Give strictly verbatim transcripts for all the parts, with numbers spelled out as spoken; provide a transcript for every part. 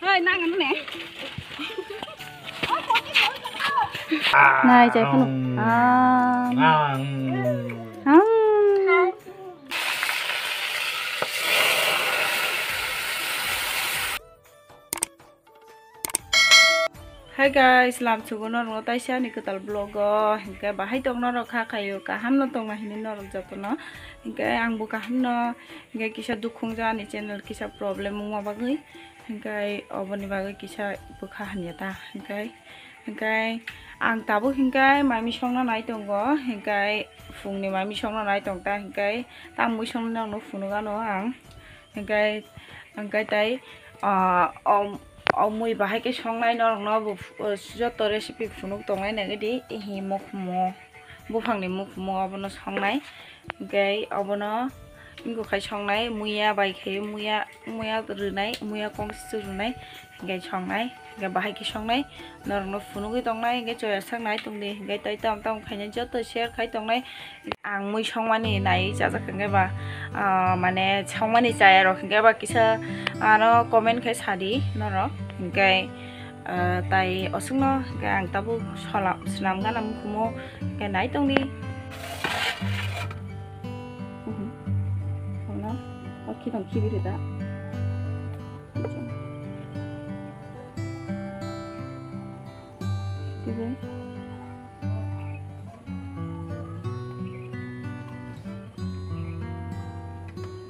Nai, chai phano. Ah. Ah. Hi guys, lamsugo norok taisa ani kwtal vlog o, hinkhe bahai tong norok kha khaio, kaham no tongma hinwi norok jotono, hinkhe ang bo kaham no, hinkhe kisa dukhung ja ani channel kisa problem wngma bagwi, hinkhe oboni bagwi kisa bwkha hamya ta, hinkhe, hinkhe ang tabuk hinkhe mai misongno nai tongo, hinkhe phungni mai misongno nai tong ta, hinkhe tamo misongno norokno phunuk ano ang. Hingkai, hingkai tai, ah, om, om mui bahai khe songnai norokno bo, joto recipe phunuk tongnai nangwi di, ehi mokhumo, buphangni mokhumo obono songnai. Hingkai obono wngkha khai songnai, muya bai khai, muya, muya rwnai, muya kongsi rwnai, hingkai songnai. Hingke bahai khe songnai, norokno phunugwi tongnai, hingke choya sak nai tongdi, hingke tai tam tam khainai joto share khai tongnai. Ang mui songmani nai chajak hingke ba, ah, mane songmani chaya rok hingke ba kisa ano comment khai sadi norok, hingke, ah, tai osongno hingke ang tabuk sola-, swnam gana mukhumo hingke nai tongdi. Mhm. Ono, o khitong khibi rida. Tei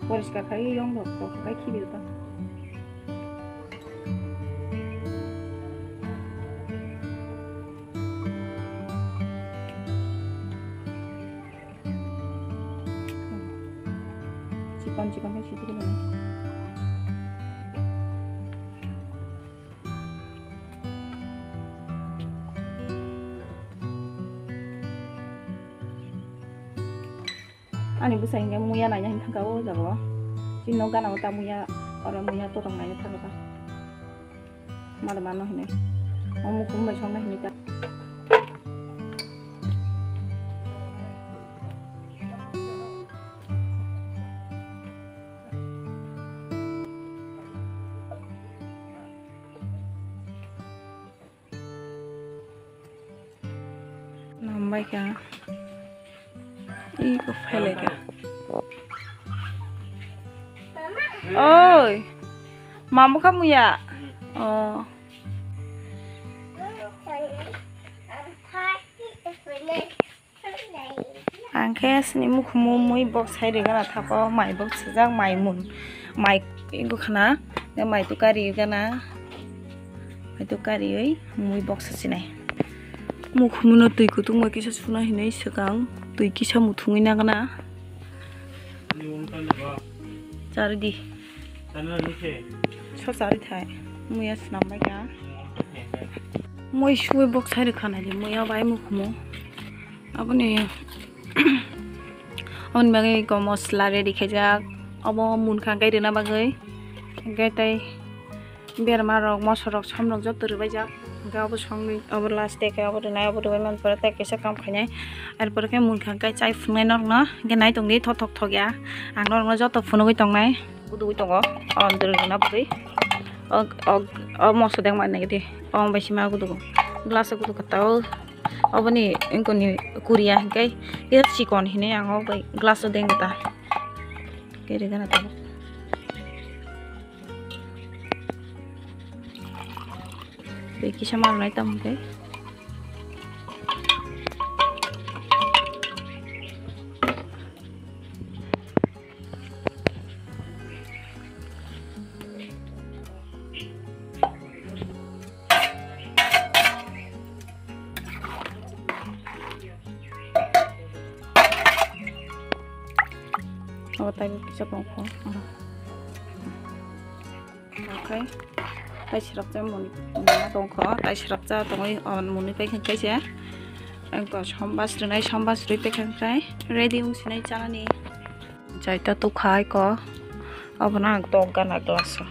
poriskar khai yong rok kok kai khibi ta. Chikon chikon khai sidi gini. Ani bwsai hinkhe muya naina hin thangkha o jaga o. Chini nok gana o ta muya, oro muya totong naina thangkha ta. Mada mano hinwi. O mukhum bai songna hinwi ta. Nambai kha. Iko phailai kha. Oi. Mamu kha muya. Oh. Ang khe sini mukhumu mui bok sai rwgana thapa mai bok sijak mai mun mai ego khana mai tu kari gana mai tu kariwi mui bok sa sinai mukhumu no twi kutung bai kisa suna hinwi swkang twi kisa muthungwi nagana charidi so chari thai muya swnam bai kha mui suwi bok sai rwkha nai di muya bai mukhumu. Aboni, aboni bagwi eko mosla ready khaijak. Obo munkha hwnkhe rwna bagwi. Hwnkhe tei berma rok, moso rok, som rok joto rwbaijak. Hwnkhe obo songwi, obo last day khe obo rwnai, obo rwbai mankhe tei kaisa kam khainai. Arpore khe munkha hwnkhe chai phunuknai norokno. Hwnkhe nai tongdi, thothok thokya. Ang norokno joto phunugwi tongnai. Kudugwi tongo. O, rwna bagwi. O, o, o moso dengma nai di. O, bai sima kudugo. Glass o kudugo tao. Oboni wngkoni kuria hwnkhe kisa chikon hinwi ang o bai glass o dengwi ta. Khe rwgana tabuk. Tei kisa malnai tamo hwnkhe. Abo taibo kisa tongkho. Okay. Tai srapcha moni tongkho. Tai srapcha tongwi on moni paikha kaisa. Engko sombas rwnai, sombas rwi paikha kai. Ready wngsinai chanani. Chaita tukha aiko. Abono ang tok gana glass o.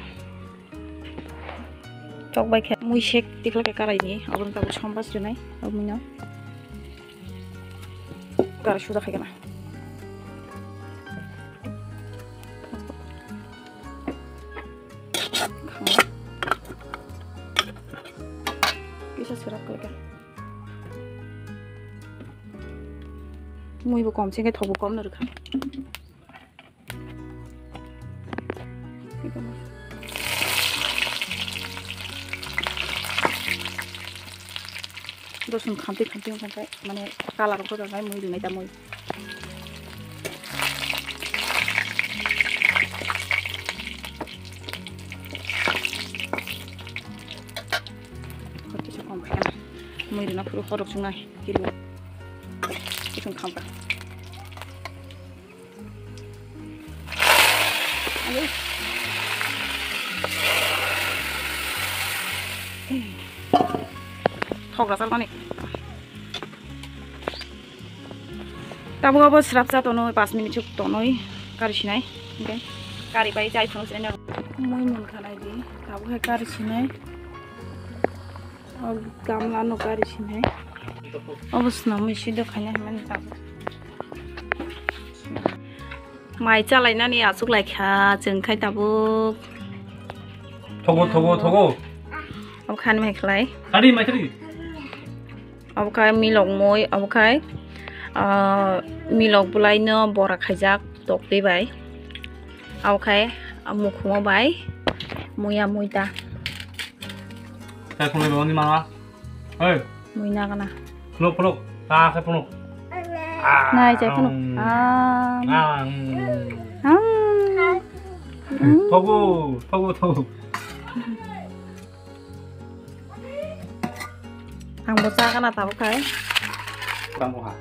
Tok bai khe mui sek tikla khe karaini. Abono tabuk sombas rwnai. Aboni no. Kara suda khai gana. Khama. Trak koi ka. Mui bo kom se, thok bo kom no rwkha. Rosun khamtwi khamtwi wngkha khe, mane, colour wngkha khe mui rwnai ta mui. Mui rwna phuru horok chungnai kilo. Rosun khamkha. Thok rwchal mani. Tabuk abo srapsa tonwi, pas minute suk tonwi kari sinai. Hwnkhe kari pai chai phano sinai. Mui munkha naidi, tabuk hai kari sinai. O gamla no gari sinai. Obo swnamwi sido khaina hinmani tabuk. Mai chalainani achuk laikha chwng khai tabuk. Thogo, thogo, thogo. Obo khan mai khlai. Tadi mai tadi. Obo khai milok mui, obo khai, ah, milok bwlai no bora khaijak tok twi bai. Obo khai, ah, mukhumo bai muya muita. Khai phunuk rwni mama. Hey. Mui nagana. Phunuk, phunuk. Ta khai phunuk. Ah, nai chai phunuk. Mm. Ah. Ah, mm. Ah. Mm. Thogo, thogo, thogo. Ang bo chagana tabuk khai. Tamo ha.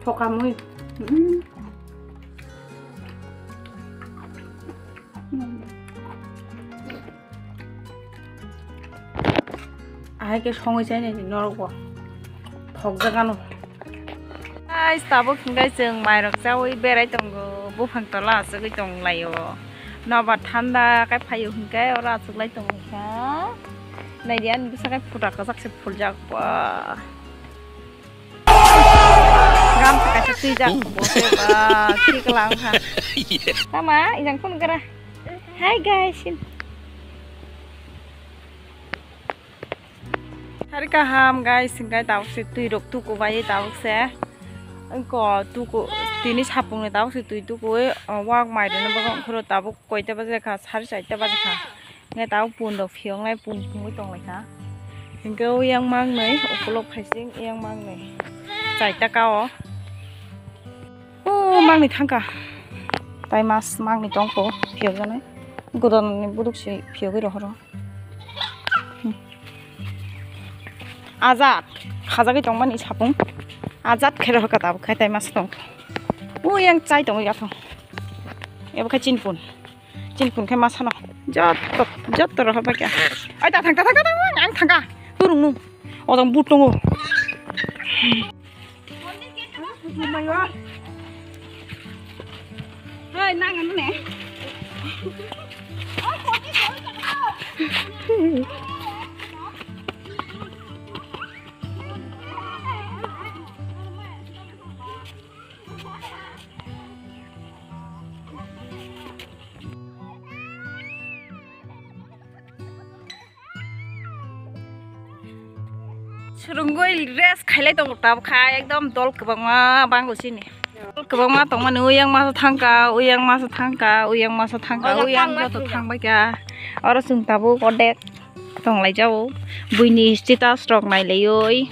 Thokamwi. Mm. Ahai khe songwi chainai norok bo. Thokjak ano. Guys, tabuk hwnkhe chwng mairok chaui berai tongo, buphang tola achugwi tonglaio. Nobar thanda khe phaio hwnkhe oro achuklai tongkha. Naidi ani bwsa khe phuta kwchak se phuljak ba. Gamsa kaisa twijak bo se ba, thik lang kha. Tama, ijang phone kara. Hi guys. Hari kaham guys, hingkai tabuk se twi rok tuku bai tabuk se. Ko tuku tini sapung ni tabuk se twi tuku, wak mai rwna bagwi khoro tabuk koita baje kha, sari chaita baje kha. Nge tabuk pun rok phiyok nai, pun phungwi tong lai kha. Hingke o yang mang nai, ukulok phaising yang mang nai. Chaita ka o. O mang ni thangka. Tai mas mang ni tong ko phiyok nai. Godon ni buduk si phiyogwi rohoro. Hmm. Ajat khajagwi tong mani sapung. Ajat khe rohor ka tabuk khai tai mas tong. O yang chai tong ya thong. Ebo khai chin pun. Chin pun khe ma sano. Jotto, jotto rohor ba kya. Ai, ta thang, ta thang, ta thang, ang thangka. Turung nung. Odong but tongo. Hai, nang anu ne. Surungoi rest khailai tongo tabuk khai, ekdom dol kwbangma bango chini. Dol kwbangma tongmani, uyang masa thangka, uyang masa thangka, uyang masa thangka, uyang joto thangbaikha. Oro chwng tabuk odek tonglai jao, buini status rok nailaioi.